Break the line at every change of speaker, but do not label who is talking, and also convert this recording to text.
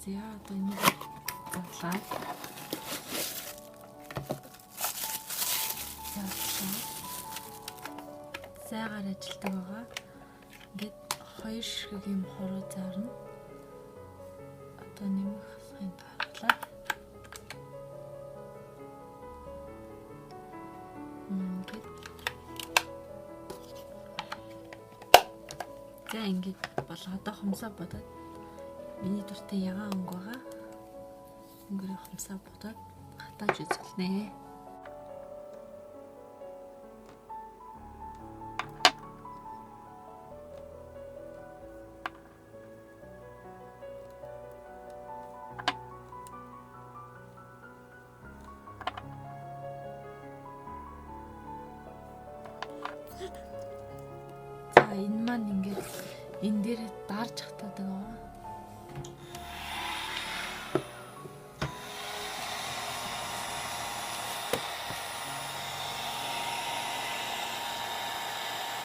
За, одоо энийг задлаад. За, зайгаар ажилтдаг байгаа. Ингээд хоёр ширхэг юм хуруу зарна. Одоо нэмэх хасахын даргалаад ингээд за ингээд болоо. Одоо хумсаа бодоод миний дуртай ягаан өнгө байгаа. Өнгөрөө хумсаа бодоод хатааж үзүүлнэ. За, энэ маань ингээд энэ дээр дарж хатаадаг байгаа.